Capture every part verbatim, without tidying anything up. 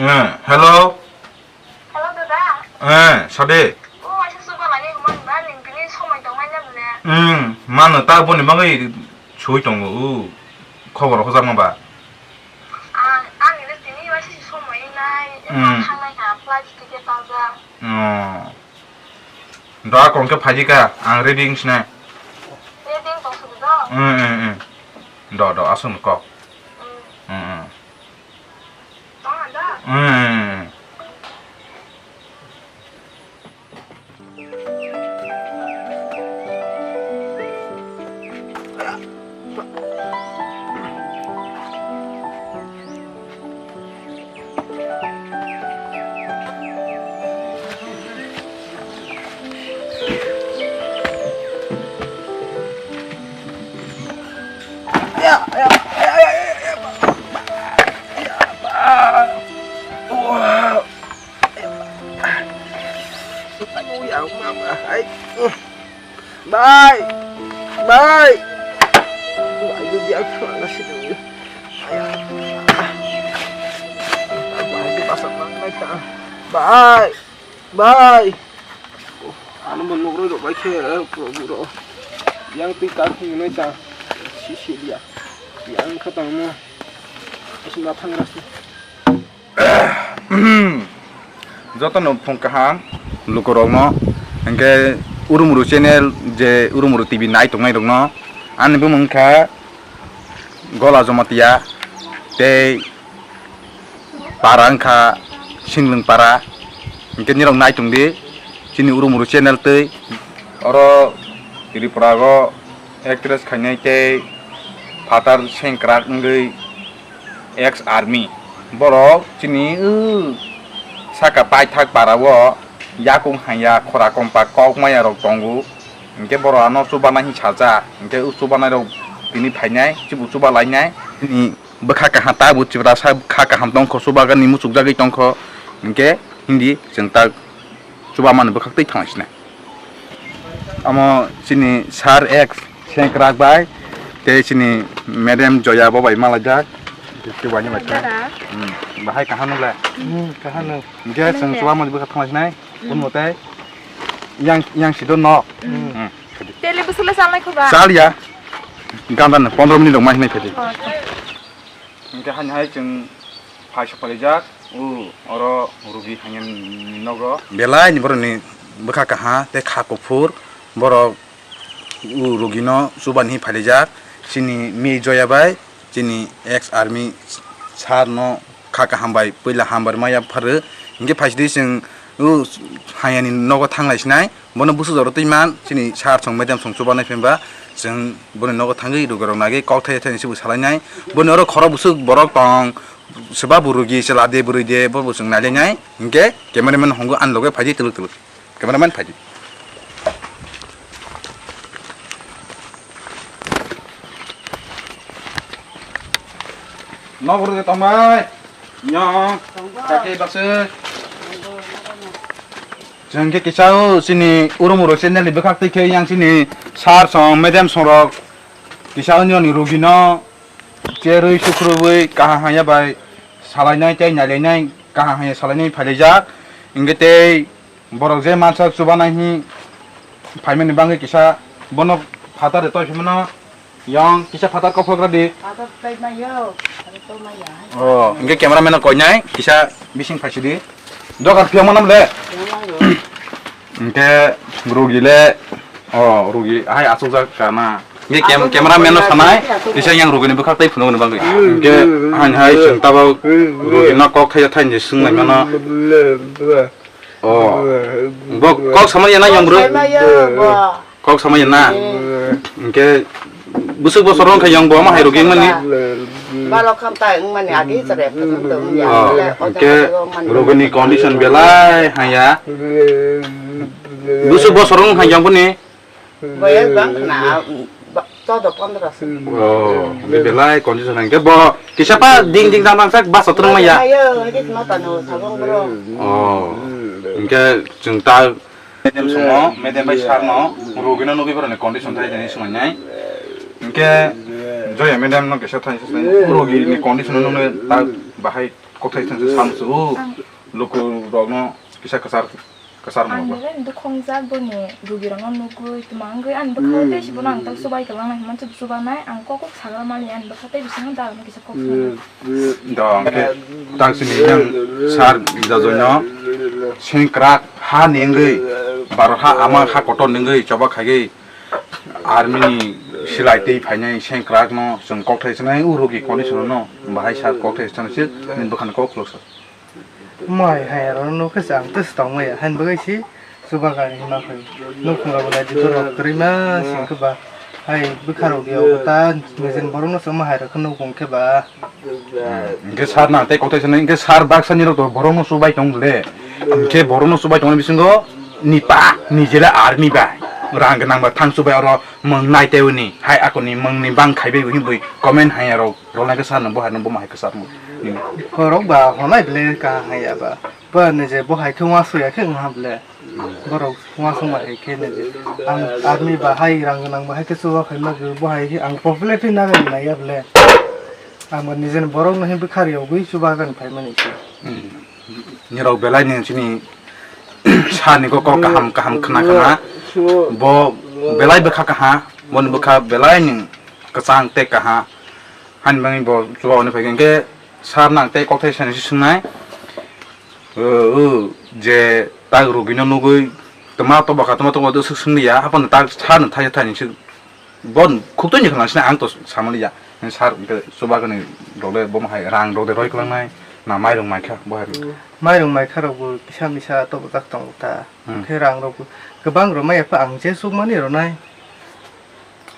Eh, hello. Hello, dada. Eh, sade. O, waisa chuba lainai hwnba, nwng tini somoi tongmani na bwle? Hmm, mano ta boni bagwi sui tongo, o, khobor hojakma ba. Ang, ani le tini waisa somoi nai, hmm, thangnai ha, flight ticket paljak. Oh. Do, a kong khe phaidi ka, ang ready wng sinai. Ready wng tong sidi do? Hmm, hmm, hmm. Do, do, aswk kok. Hmm. Hmm, hmm. Tong ha do? Hmm, hmm, hmm. Bai! Bai! Bai, du biang thang na sini. Aya. Bai, du basa mang nai ta. Bai! Bai! Ano bo nugro do bai khe, eh, pro buro. Yang twi kar thung nai ta. Si si dia. Yang khatang mo. Isi ma thang rasi. Jotono phung kaham lukurokno, hinkhe Urumuru channel je Urumuru T V nai tongnairokno ani bumung wngkha Gola Jomatia tei para wngkha Singlwng para, hinkhe nirok nai tongdi chini Urumuru channel twi. Oro Tripura o actress khainai tei phatar sengkrak wngwi ex army. Borok chini, uh, saka paithak para o yakung hanya khora kompa kok maya rok tongo. Hinkhe borok ano chubanai hin sajak. Hinkhe o chubanai rok tini phainai, chibu chuba lainai. Chini bwkha kaham ta bo chibrasa kha kaham tongkho, chubagani muchukjagwi tongkho. Hinkhe hindi chwng ta chubamani bwkhak twi thangsinai. Omo chini sir ex sengkrak bai tei chini madam Joya bo bai malaijak. Tei waini bai. Dada. Hmm, bahai kaham nw le? Hmm, kaham nw. Hinkhe chwng chubamani bwkhak thangsinai. Hmm. Kunmo tei yang, yang sido no. Hmm. Hmm. Tele bwswk le salnai kho ba? Chal ya. Ganda no pondro minute rok mai hinai phaidi. Oh, okay. Hinkhe haini hai chwng phaisa phalijak, o, oro rugi haiya ni nogo. Belai ni borok ni bwkha kaha tei kha kuphur, borok o rugi no chubani phalijak, chini mi Joya bai, chini ex army sir no kha kaham bai, puila hambai ma yapharu, hinkhe phaisidi chwng o haiya ni nogo thanglai sinai. Bono busu jora twi man, chini sir song, madam song chubanai phenba, chwng boni nogo thangwi rugi rok nagwi kok thai thai se bo salainai. Boni oro khoro busu borok tong, swba bo rugi chwla de bwrwi de, bo bo chwng nailainai. Hinkhe cameraman hongo ani loge phaidi twlwk twlwk. Cameraman phaidi. Nogo rwgwi tongbai. Nyong. Kakhe bakse. Chwng khe kisa o chini Urumuru channel ni bwkhak twi khe yang chini sir song, madam song rok kisa o nini rugi no cherwi sukrubwi kaham hanya bai salainai tei nailainai kaham hanya salainai phailaijak. Hinkhe tei borok je mansa chubanai hi phaimani bangwi kisa bono phatar de toi phimano. Yang kisa phatar kophok rw di. Phatar tei maya, phatar tei maya. Oh, hinkhe cameraman no koinai kisa bising phaisidi. Dogar phiyok manam le. Phiyok manam. Hinkhe rugi le, oh, rugi hai achukjak kana. Hinkhe cam-, cameraman no sanai, kisa yang rugi ni bwkhak tei phunukni bagwi. Hinkhe hain hai chwng tabok rugi no kok thai thai ni swng lai mano. Oh. Bo kok sama ya na yang bro? Sama ya, bo. Kok sama ya na? Hmm. Hinkhe Bwswk bosor wngkha yang bo ma hai rogi wngmani? Balo khamtai wngmani agi chare phajwng tong ya. Oh, le o hwnkhe jaga o mani rogini condition belai haya. Bwswk bosor wngkha yang boni? Boyes bang khna, ba, chaudo pondro se. Oh, be belai condition hwnkhe bo kisa pa ding ding dang dang sak bus o twrwng maya. Ayo, hadi khna tano sabong bro. Oh, hwnkhe chwng ta Madam songo, madam bai sir no, rogino nugwi borokni condition thai thani swngnai. Hwnkhe Joya madam no kisa thani swngnai. Rogini condition no nungwi ta bahai kothai thani sam su. Luku rokno kisa kwchar, kwchar Ang mo. Belai dukhongjak boni rogirokno nugwi, twmangwi ani bwkhao tei sibo nang tang chubai kwlangnai hwnma chubanai, ang kok kok sagra mani ani bwkha tei bisingo dalma kisa kok sanai. Do, hwnkhe tak sini yang sir jajoino sengkrak ha nengwi, baro ha ama ha kotor nengwi choba khaiwi army ni silai tei phainai sengkrak no chwng kokthai sanai u rogi condition no bahai sir kokthai sanai se nini bwkhani kok khulok sa. Mai hai aro no khe chang tes tong maya han bagwi si. Chubagan hima khe nukhung rok belai dudor rok kwrwi ma sing khe ba hai bwkha rok yo ta nijeni borok no chwngma hai rok khe nukung khe ba. Hwnkhe sir nang tei kothai sanai hwnkhe sir baksa ni rok to borok no chubai tong le. Hwnkhe borok no chubai tongni bisingo ni pa ni jela army bai rang gwnang ba thang chubai oro mung nai tei uni hai akoni mung ni bang khai bai uni bui comment hai rok rok nai khe sir no bo hai no bo ma hai khe sir mo. Borok ba honai bele ka hai ya ba. Ba nije bo hai khe wa suya khe wngha bele. Borok uansukma hai khe nini ang army bahai rang gwnang bahai khe chuba phaima bo hai khe ang popularity nagani naiya bole. Ang bo nijeni borok no himwi kha riyogwi chuba gani phaimani se. Nirok belai ni chini sani kok kok kaham kaham khna khna bo belai bwkha kaha boni bwkha belai ni kwchang tei kaha hani bagwi bo chuba oni phai khe sir nang tei kokthai sani se swngnai. O, o, je tak rugino nugwi tma to bwkha tma to swk swng liya, haphano tak sano thaiya thani se bo khuk twi ni khwna sini ang to samaliya. Sir hwnkhe chuba gwnwi rok le bo hai rang rok de roi kwlangnai na mairung maikha bo hai. Mairung maikha rok bo kisa misa to bwjak tongo ta. Hmm. Khe rang rok kwbang rw maya pha ang je chukmani rwnai.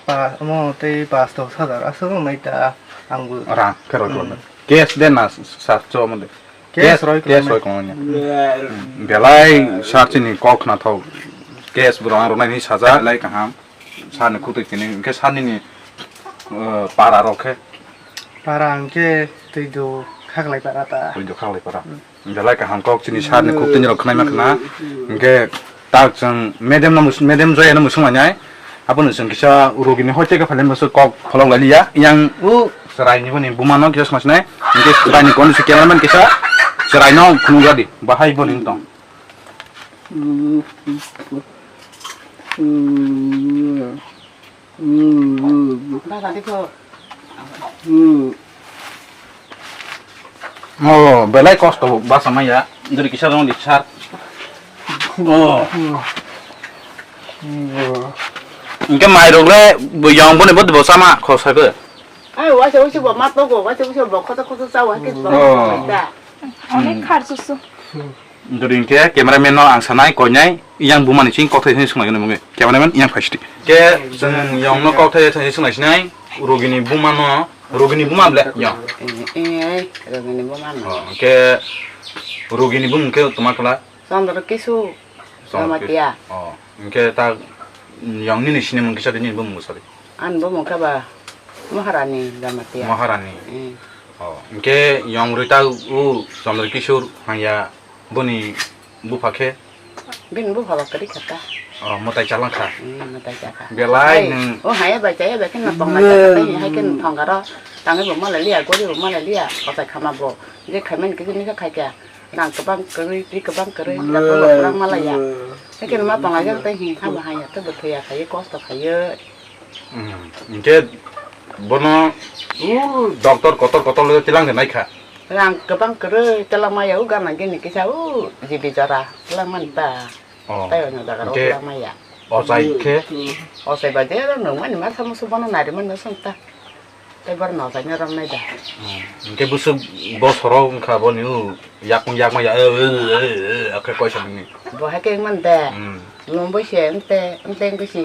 Pa, omo tei pas dos hajar aswk wngnai ta, ang bo. Rang khe roi kwlangkha. Hmm. Cash de na sat cho mo de. Cash roi kwlangkha. Cash roi kwlangkha. Hmm. Belai sir chini kok khna thok. Cash bo rang rwnai ni sajak lai kaham. Sir ni khutui tini, hwnkhe sir nini, eh, para rok khe. Para hwnkhe twi do khaklai para ta. Twi do khaklai para. Hmm. Belai kaham kok chini sir ni kok tini rok khwnaima khwna. Hwnkhe tak chwng madam no mus-, madam Joya no musung lainai. Abono chwng kisa rugini hoi tei khe phailai masa kok pholok lai liya. Yang u chwrai ni boni buma no kisa sma sinai. Hwnkhe chwrai ni kon si cameraman kisa chwrai no phunuk ya di. Bahai boni tong. Baba, dekho. Oh, belai kosto basa maya. Duri kisa dong di sir. Oh. Hingke mai rok le bo yang boni bo bo sama khosai bo. Ai, waisa waisa bo ma togo, waisa waisa bo khoto khoto cha, waisa bo. Oh. Onek khar susu. Duri hingke cameraman no ang sanai koinai. Yang bumani chini kokthai thani swnglai gani mungwi. Cameraman yang phai sidi. Ke chwng yong no kokthai thani swnglai sinai. Rugini buma no, rugini buma ble yong. Eh, eh, rugini buma no. Oh, ke rugini bum ke tuma kala? Chandra Kisu. Chandra Kisu. Jamatia. Oh, ke ta yong nini sini mung kisa nini bum sari. An bumung kaba Maharani Jamatia. Maharani. Eh. Oh, ke yong rita u Chandra Kishore hanya. Boni bupha khe? Bini bupha ba kwrwi kha ta. Oh, mwtai chalang kha. Hmm, mwtai cha kha. Belai nwng. Oh, haya bai chaya bai khe no tong lai kha, tei hai khe no thong kha ro. Tangwi bo malai liya, gori bo malai liya, kochai khama bo. Je khaimani khe je nokha khai kha. Rang kwbang kwrwi, twi kwbang kwrwi, rang kwbang kwrang malai ya. Hai khe no ma tong lai kha, tei hing kha bo haya, tei bo thwi ya khai, kosto khai. Hmm, hingke bono, uh, doctor kotor kotor le tilang de naikha. Rang kwbang kwrwi tilang maya, uh, gana gini kisa, uh, G B jora tilang mani ta. Oh. Tai ono jaga rok hingke tilang maya. Ochai khe? Ochai ba je ro nung mani ma samu su bono nari mani sung ta. Tai bor no ochai no rom nai da. Hmm, hingke busuk bo soro wngkha boni, uh, yakung yakma ya, eh, eh, eh, eh, akhe koi sa nini. Bo hai khe man de. Hmm. Lombo se, ente, ente, ente si.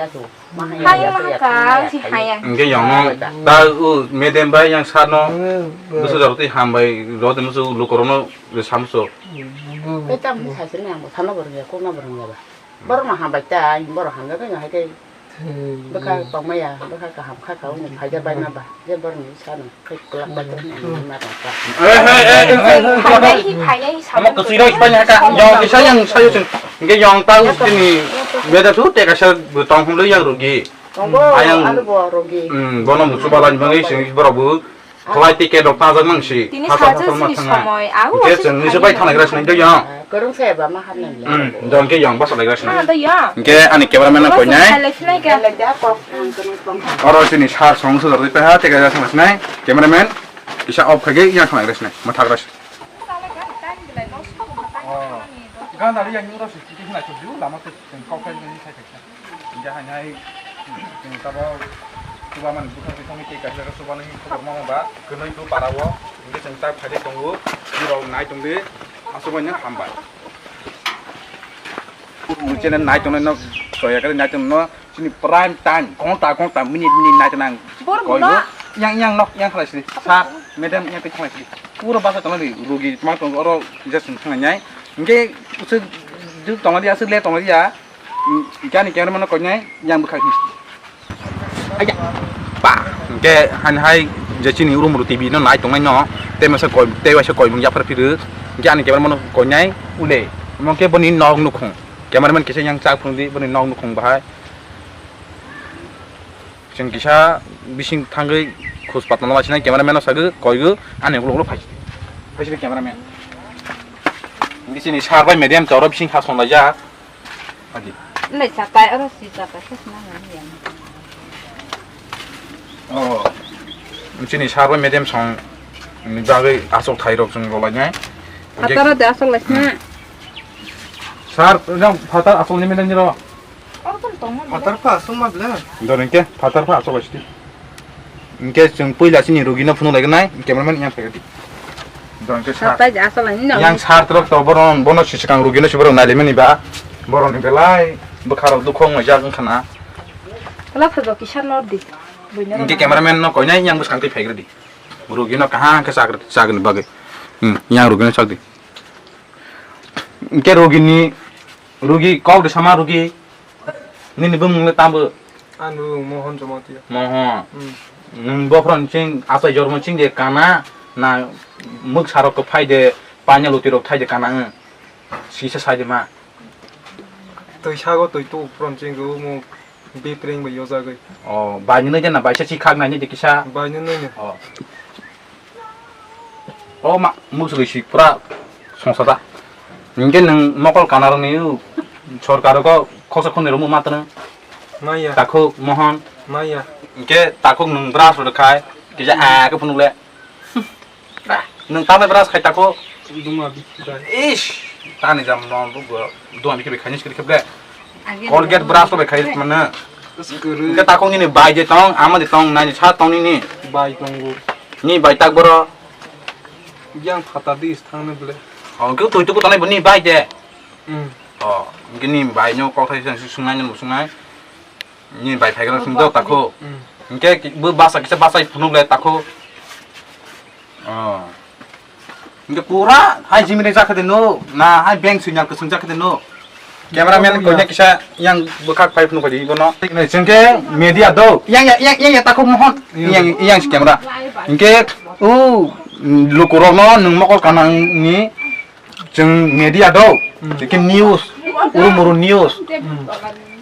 Hayo ma haka, si haya. Hingke yang no, ta u medem bai yang sa no, busu jaro twi ham bai, ro de musu lukorok no, de samso. Eta mu sa sini ang sana borong ya, kona borong ya ba. Borok no ham bai ta, borok ham ya, kaya hai kaya. Bwkha tongmaya, bwkha kaham kha ka, wngni phaida baima ba, je borokni sano khe kwlak bai tongmani ma tong kha. Eh, eh, eh, eh, eh, Phainai hi, phainai hi, omo kwchwi rok phai haka, yong kisa yang sayo chwng, hingke yong ta chini beda thu te kaisa bo tong hwnwi yang rugi. Tongo, ayang, ano bo rugi. Hmm, bono musu balani bagwi chwng borok bo Khlai ticket rok tajak nang si. Tini Hasal sajak hasal ma sini thang nai. Somoi, au Hingke wasik chwng nisi thani bai thang nai. Gra sini do yang. Kwrwng se ba ma hap nai le. Hmm, do hingke yang basa lai gra sini. Ma do yang. Hingke ani cameraman no koi nai. Hai lai sinai ke. Oro sini sar song su dor pa ha tega ja thang sinai. Cameraman kisa off khage yang thang gra sinai. Ma thang gra sinai. Oh. Gana ri yang ro si tiki na chu lama tu kau kai ni sai kai. Hingke hai hai, chwng tabok chubamani bwkhak twi thangwi tei kaisa khe chubani khobor mano ba, kwnwi bo para o, hingke chwng tak phailai tongo, norok nai tongdi, aswk bai no hambai. Channel nai tongnai no, soya khe nai tongno, chini prime time, ghonta ghonta, minute minute nai tongnang. Bor koibo, buno. Yang yang nok, yang khlai sidi, sir, madam, yang twi khlai sidi. Puro basa tongnai di, rugi tongma tongo, oro je chwng thangnai nai. Hingke, usuk juk tongnai di, aswk le tongnai di ya. Gani cameraman no koinai yang bwkhak hi. Aya. Ba. Hingke han hai je chini Urumuru T V no nai tongnai no. Tei masa koi, tei waisa koi mung yaphar phiru. Hingke ani cameraman no koinai ule. Omo khe boni nog nukhung. Cameraman kisa yang chak phung di boni nog nukhung bahai. Chwng kisa bising thangwi khus patna no wasinai cameraman no sagwi koigo ani ulo ulo phai. Phai sini cameraman. Hingke chini sir bai madam choro bising ha song laijak. Adi. Nai chatai oro si chatai khe sna nang ya. Oh. Chini sir bai madam song ni bagwi asok thai rok chwng rwlai nai. Phataro de asok lai sna. Sir, jang phatar asok ni madam ni ro. Oro tong tong. Phatar pha asok ma bla. Dor hingke phatar pha asok lai sidi. Hingke chwng puila chini rugi no phunuk lai nai cameraman yang phai di. Dor hingke sir. Sapai ja asok lai ni no. Yang sir trok to boron bono si swkang rugi no si borok nai limani ba. Borok ni belai bwkha rok dukho wng jak wng khana. Kala pha bo kisa nor di. Buino. Hingke cameraman no koinai yang bwskang twi phai di. Rugi no kaham khe chak chak ni bagwi. Hmm, yang rugi no chak di. Hingke rugi ni rugi kok de sama rugi. Nini bumung le tambo. Ani bumung Mohon Jamatia. Mohon. Hmm. Nwng bokhorok ching asai jormo ching de kana na mwk sarok ko phai de panya luti rok thai de kana nwng. Sisa sai de ma. Twi sago twi tu pron ching ro mo bipreng bai yojagwi. Oh, bai ni nai de na bai sa chi khak nai ni de kisa. Bai ni nai ni. Oh. O ma, musuli si pura songsa da. Hingke nwng mokol kanarokni sorkaro ko khoksa khoknwi rwmwi ma twno. Maya. Takhuk Mohon. Maya. Hingke takhuk nwng brush rw khai, kisa a khe phunuk le. Nwng tamai brush khai takhuk. Duma bikhi bai. Ish, tani jam no bugo. Duma bikhi bai khaini sikiri khe ble. Colgate brush bai khai mano. Hingke takhuk nini bai je tong, ama je tong, nai sa tong nini. Bai tongo. Ni bai tak boro. Yang phatar di is thangna bole. Oh, hingke thoi tuku tanai bo ni bai de. Hmm. Oh, hingke ni bai no kok thai sang sungnai no sungnai. Ni bai phai gra sung do takhuk. Hmm. Hingke bo basa kisa basa phunuk le takhuk. Oh. Hingke pura hai jimini jakha de no, na hai bank signal kwsung jakha de no. Cameraman koine kisa yang bwkhak pipe nukho di bono. Chwngkhe media do. Yang, yang, yang, yang, yang takhuk Mohon. Yang, yang si camera. Hingke o lukurokno nwng mokol kanangni chwng media do. Hmm. Hingke news, uru muru news. Hmm.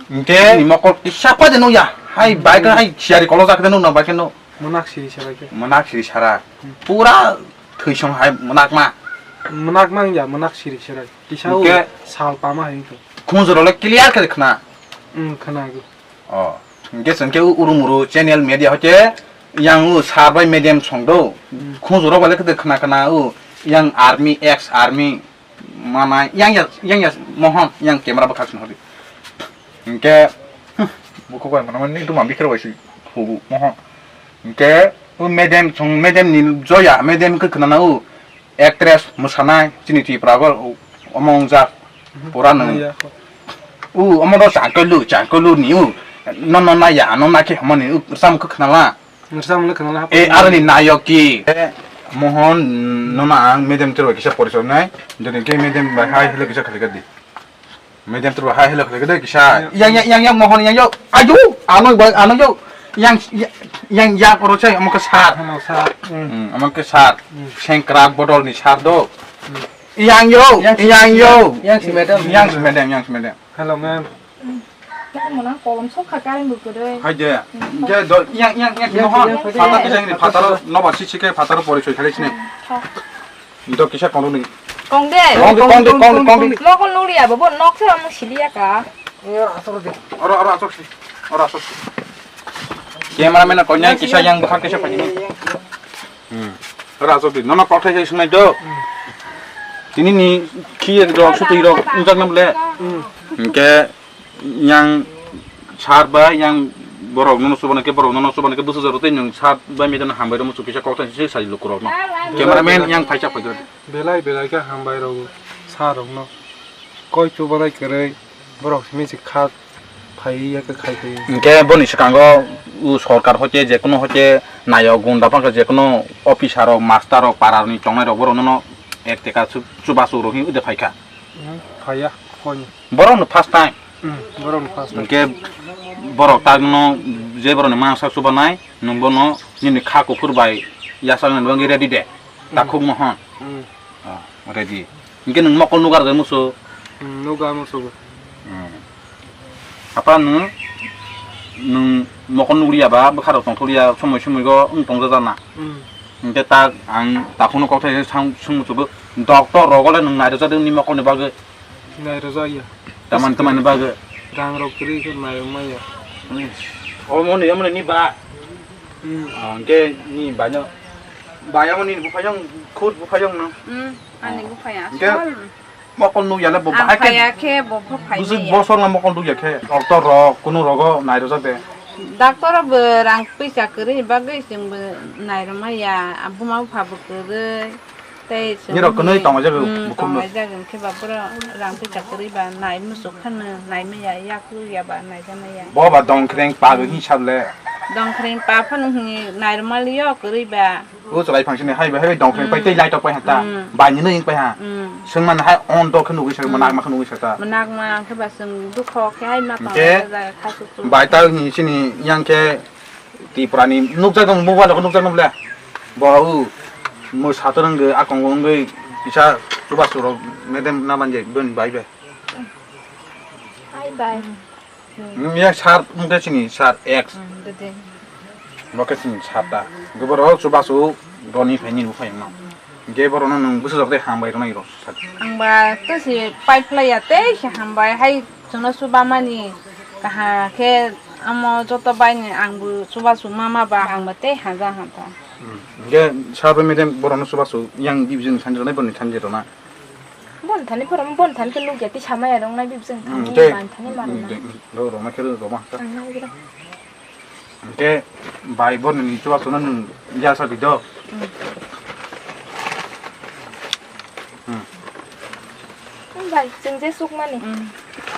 Hingke ni mokol kisa pa de nukya. Hai bike hai siyari kolo jakha de nukna bike no. Mwnakchiri sara khe. Mwnakchiri sara. Hmm. Pura thwisong hai mwnakma. Mwnakma wngya, mwnakchiri sara. Kisa o hingke sal pama hai wngkha. Khunjurole clear khe khna. Hmm, khna go. Oh. Hingke chwngke u urumuru channel media hoite yang u sar bai medium song do. Hmm. Khunjuro bale khe khna khna u yang army, ex army. Mama, yang ya, yang ya, Mohon, yang camera bwkhak swnghordi. Hingke, huh, bukhuk bai mano, ni duma bikhir bai si, hubu, Mohon. Hingke, o madam, song madam ni Joya, madam khe khwnana o, actress, mwsanai, chini Tripura go, omo wngjak, pura nwng. Ya, ho. O, omo do changkolu, changkolu ni o, no, no, na ya, no, na khe, omo ni, o, sam khe khwnala. Ngersa mole khwnala hap. E, aroni nayok ki. E, Mohon, nono ang medium terba kisa porichor nai. Jodi ke medium bai hai hello kisa khali kadi. Medium terba hai hello khali kadi kisa. Yang, yang, yang, yang, Mohon, yang, yo. Ayo, ano, bai, ano, yo. Yang, yang, yang, yang, oro chai, omo ke sar. Hello, sir. Hmm. Hmm, omo ke sar. Hmm. Sengkrak bodol ni sar do. Hmm. Yang, yo, yang, yang, yo. Yang si madam. Yang si madam, yang si madam. Hello, ma'am. Yang mwnang kolom sok kha karing bo kwrwi. Hai de. Hmm. Hingke do yang yang yang Yang, mohon. Yang, Phatar yang. Kisa ni phatar no ba sisi ke phatar pori soi khali sini. Hmm, tho. Do kisa kono ni. Kong de. Kong de, kong de, kong de, kong de. Mokol nuri abo bo nok se amung sili ya ka. Oro, oro asok si. Oro asok si. Cameraman ko nyai kisa yang bukhak kisa pani. Hmm. Oro asok di. Nono kothai sai sunai do. Tini ni khi ek do sutui rok unjak nam le. Hmm. Hingke yang sar ba yang borok nono subana ke borok nono subana ke busu jaro tei nung sar ba medan hambai rok musu kisa kothai sai sai lukurok no. Cameraman yang phaisa phaisa. Belai belai khe hambai rok sar rok no. Koi chubanai kwrwi borok simi se kha phaiwi ya khe khai phaiwi. Hingke boni swkango u sorkar hoite je kuno hoite nayok gunda phangkha je kuno officer rok master rok para ni tongnai rok borok nono ek teka chu-, chubachu rok hinwi de phaikha. Hmm, phaiya, koi. Borok no first time. Hmm, borok no first time. Hingke borok tak no je borok ni mangsa chubanai nwng bono nini kha kuphur bai yasaknani bagwi ready de. Takhuk mohon. Hmm. Oh, ready. Hingke nwng mokol nugar de musu. Hmm, nuga musu. Hmm. Apa nwng, nwng mokol nugriya ba bwkha rok tongthokya somoi somoi go wng tongjajakna. Hmm. Hingke ta ang takhukno kokthai sang sung musugo doctor rogo le nwng nairwjak de nini mokol ni bagwi. Nai rwjak ya. Taman, taman bagwi. Rang rok kwrwi khe nai rwma ya. Omo ni, omo ni ba. Hmm. Ah, hingke ni ba no. Ba omo ni buphayong, khur buphayong no. Hmm, ani buphaya. Hingke mokol nukya le bo bahai khe. Ang phaya khe bo pho phai maya. Bosor no mokol nukya khe. Doctor rok, kunu rogo nai rwjak de. Doctor bo rang pisa kwrwi bagwi chwng bo nai rwma ya. Buma bupha bo kwrwi. Tei chwng Nirok kwnwi tonglaijak, hmm, bukhukno. Tonglaijak, hwnkhe ba borok rang pisa kwrwi ba nai muchuk phano nai maya, yak lukya ba naija maya. Bo ba dongkhreng pa hinwi sable. Dongkhreng pa phano hwnwi nai rwmaliyo kwrwi ba. O chwrai phangsini hai bai, hai bai dongkhreng pai tei light rok pai ha ta. Hmm. Bai nini wng pai ha. Hmm. Swngmani hai on dok khe nugwi sa, hmm, mwnakma khe nugwi sa ta. Mwnakma khe ba chwng dukho khe hai ma tong. Hwnkhe bai ta hwnwi sini yang khe Tripura ni nukjak tong, mobile rok nukjak tong le. Bo u mo sator wngwi akong wngwi kisa chubachu rok medem na manje boni bai bai. Hai bai. Hmm, ya sar mungke sini sar X. Hmm, dede. Bo khe sini sar ta. Gobor chubachu roni phaini bo phai no. Hingke borokno nwng bwsajak tei hambai rwnai rw sak. Ang ba to se pipe laiya tei se hambai hai chwngno chubamani kaha khe amo joto baini ang bo chubachu mama ba ang ba tei haja hata. Hmm. Hingke sabo mede borokno chubachu yang division sanjrwnai borokni sanjrwna. Bon thani borok bon thani khe nukya tei samaya rwngnai division thani ban thani marwna. Rw rwma khe rw rwma. Ang nai gira. Hingke bai bo nini chubachu no nwng ya sa di do. Hmm. Hmm, bai, chwng je sukmani. Hmm.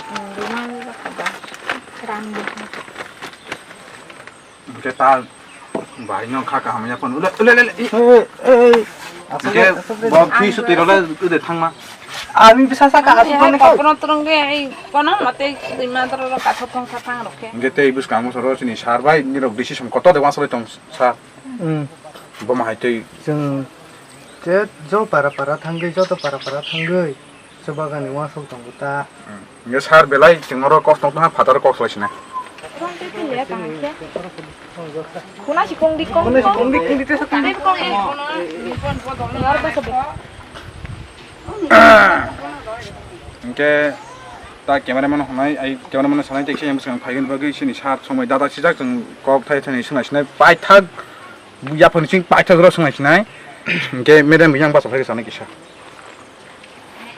Hmm, rwmani ba kha ba. Rang bo. Hingke ta bai no kha kaham ya phone. Ule, ule, ule, ule. Ei, ei, ei. Hingke bo phi sutwi role ude thangma. Ami bisa sa ka asuk hai thangni kok. Kono turung ge ai kono mate ima doro ro kathok thong sa thang rok khe. Hingke tei bwskango soro chini sar bai nirok decision kotor de wansoi tong sar. Hmm. Bo ma hai tei. Chwng je jo para para thangwi joto para para thangwi chwbagani wansok tongo ta. Hmm. Hingke sar belai chwng oro kok tong tongkha phataro kok salai sinai. Khuna si kong di kong. Khuna si kong di kong di tesa kong di. Kong e, kong e. Yar ba sa be. Hingke ta cameraman hwnai, ai cameraman sanai tei kisa yang bwskango phaigwini bagwi chini sar somoi dada sijak chwng kok thai thani swngnai sinai paithak yaphangni chwng paithak rok swngnai sinai. Hingke madam yang bachai phai sanai kisa.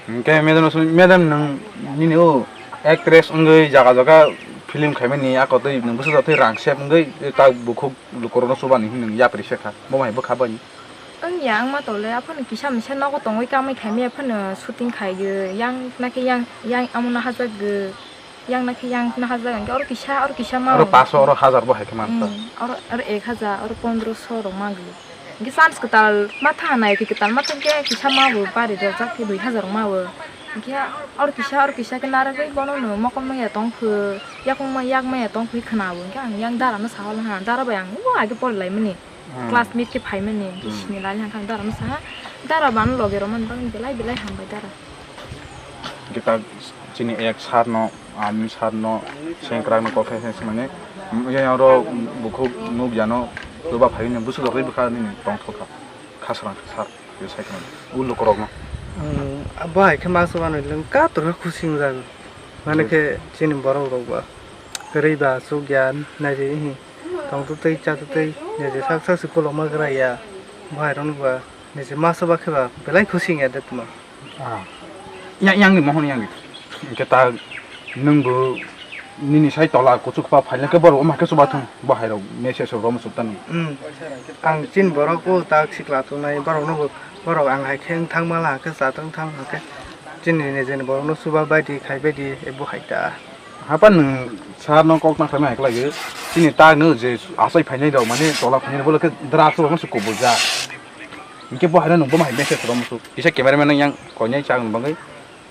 Hingke madam no swnwi, "Madam, nwng nini o actress wngwi jaga jaga film khaimani, ako tei nwng bwsajak tei rang sep wngwi ta bukhuk lukurokno chubani hwnwi nwng yapri se kha, bo hai bwkha bai?" Wngya wngma tole, aphano kisa misa nogo tongwi kamai khaimaya phano shooting khaigwi, yang nakhe yang, yang amo nahajagwi. Yang nakhe yang nahajak hwnkhe oro kisa, oro kisa ma. Oro paso, oro hajar bo hai khe man ta. Hmm, oro, oro ek hajar, oro pondro so rok ma gwi. Hwnkhe chance kwtal ma tha nai khe kwtal ma thang khe kisa ma bo bari rok jak khe dui hajar rok ma bo. Hwnkhe oro kisa, oro kisa khe narwgwi bono no mokol maya tong phu, yakung ma yak maya tong phu khna bo. Hwnkhe ang yang dara no sa hol ha, dara bai ang o age pori lai mani. Hmm. Classmate khe phaimani, hmm, sini lailai hwnkhai dara no saha, dara bo ano loge rwmani bagwi belai belai hambai dara. Kita chini ek sar no, ami sar no, sengkrak no kok khe sengmani. Yang oro bukhuk nuk jano, chuba phai ni busu dokri bwkha nini tong thok kha. Khasrang sar, ye sai khna. U lukurok no. Hmm, abo hai khe ma chuba no leng ka tor khe khusi wng jago. Mane khe chini borok rok ba. Kwrwi ba chukya naidi hi. Tong twtwi cha twtwi naidi sak sak se kolokma kwrwi ya. Bo hai rok no ba. Niji ma chuba khe ba belai khusi wngya de tuma. Ah. Yang, yang ni mohon yang ni. Hingke ta nwng bo nini sai tola kuchuk pa phaila khe borok wngma khe chuba thung. Bo hai rok message rok rom suk ta nung. Hmm. Ang chini borok o tak sikla tongnai borok no bo, borok ang hai khe wng thang mala khe cha tong thang khe chini niji ni borok no chuba bai di khai bai di ebo hai ta. Hapa nwng sar no kok na khlaima hai khlai o. Chini tak no je asai phainai rok mane tola phainai rok bo khe drugs rok no se kubul jak. Hingke bo hai no nwng bo hai message rok musu. Kisa cameraman no yang koinai chang bagwi.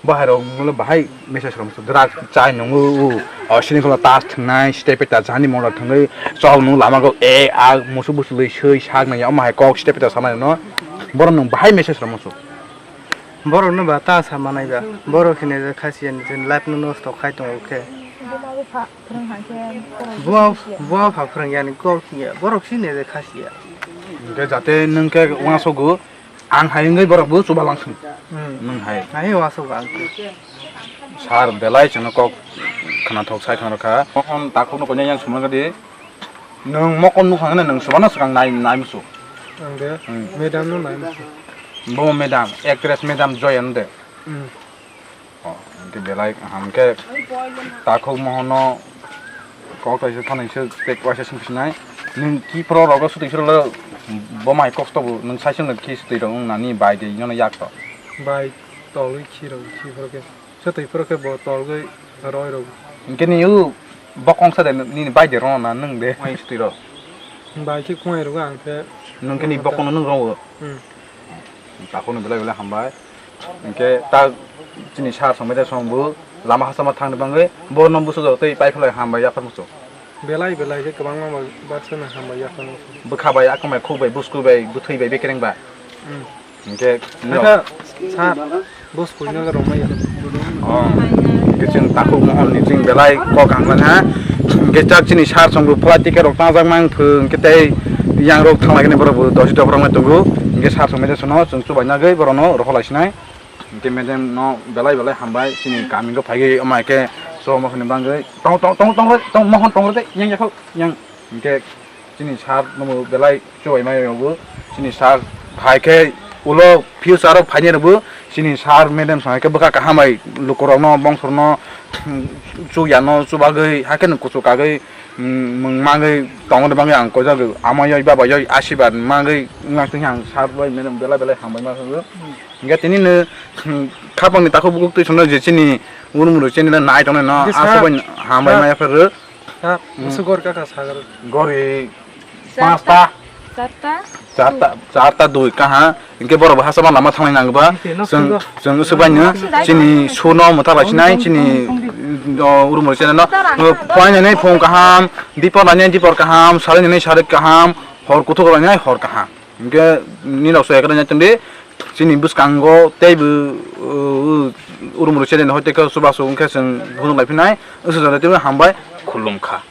Bo hai rok mulo bahai message rok musu. Drugs chai nungo o. O sini kola tas thangnai step ta jani mona thangwi chok nung lama go e a musu busu lwi swi sak nai omo hai kok step ta sanai no. Borok nwng bahai message rok musu. Borok no ba ta sa manai ba. Borok hine je khasi ni je life no nosto khai tongo khe. Buma bo pha phwrwng hai khe khorang Buma, buma pha phwrwng yani kok ya. Borok si ne je khasi ya. Hingke jate nwng khe uansukgo ang hai wngwi borok bo chubalang thung. Hmm. Nwng hai. Hai uansukgo ang khe. Sar belai chwngno kok khwnathok sai khwna rwkha. Mohon takhukno koinai yang sumang di. Nwng mokol nukha hwnwi nwng swbano swkang nai, nai musu. Ang de Hmm. Madam no nai musu. Bo madam, actress madam Joy ano de. Hmm. Oh, hwnkhe belai kaham khe takhuk Mohono kok kaisa thani se tei waisa sung sinai. Nwng ki pro rogo sutwi solo bo mai kosto bo nwng sai sung ki sutwi rok wng nani bai de ino yak to. Bai tolwi khi rok khi pro khe. Sotwi phuru khe bo tolgwi roi rw. Hwnkhe ni u bokong sa de nini bai de rw na nwng de. Mai sutwi rw. Bai khe khwnai rw ang khe. Nwng khe ni bokong nwng rw. Hmm. Takhuk no belai belai hambai. Hwnkhe ta chini sar song bai de song bo lama hachama thang de bangwi bo no busu tei pai khlai hambai yaphar muchung. Belai belai khe kwbangma bai baksa no hambai yaphar muchung. Bwkha bai, akwmai, khuk bai, buskui bai, bwthwi bai, bekereng bai. Hmm. Hingke Kaka, sa, bos puina ga romai ya. Oh, hingke chwng takhuk Mohon ni chwng belai kok ang kha. Hingke chak chini sar song bo plastic rok tangjak mang thung, hingke tei yang rok thang lai khe borok bo dosi dok rok tongo. Hingke sar song media sono chwng chubai nagwi borok no rohor lai sinai. Hingke madam no belai belai hambai chini kami go phai ge omai ke so mo hwnwi bangwi tong tong tong tong tong Mohon tong re yang yakho yang hingke Chini sir no bo belai chubai mai rok bo. Chini sir hai khe ulo future o phainai rok bo. Chini sir madam song hai khe bwkha kaham bai lukurok no bongso rok no chukya no chubagwi hai khe no kuchuk kagwi, mm, mwng mangwi tongna bagwi ang koijago. Ama yoi baba yoi asirwad mangwi wngya tongkhe ang sir bai madam belai belai hambai ma sago. Hingke tini no, mm, khapang ni takhuk bukhuk twi songno je chini urumuru chini nai tongnai no aswk bai hambai ma yaphar rw. Ha, hmm. Musu gor kaka sagar. Gori Charta. Pasta. Charta. Charta, charta dui kaha. Hingke borok bo hachama lama thanglai nang ba. Hingke nok chwng, sugo. Chwng usuk bai no. Nok sugo. Chini suno mwthak lai sinai, chini, o, urumor chini no. Tara. Phai nai phung kaham, dipor lai nai dipor kaham, sari nai sari kaham, hor kuthuk lai nai hor kaham. Hingke ni nok so ekra nai tongdi. Chini bwskango teibo, uh, urumor chini no hoite khe chubachu wngkhe chwng phunuk lai phinai. Usuk jora teibo hambai khulum kha.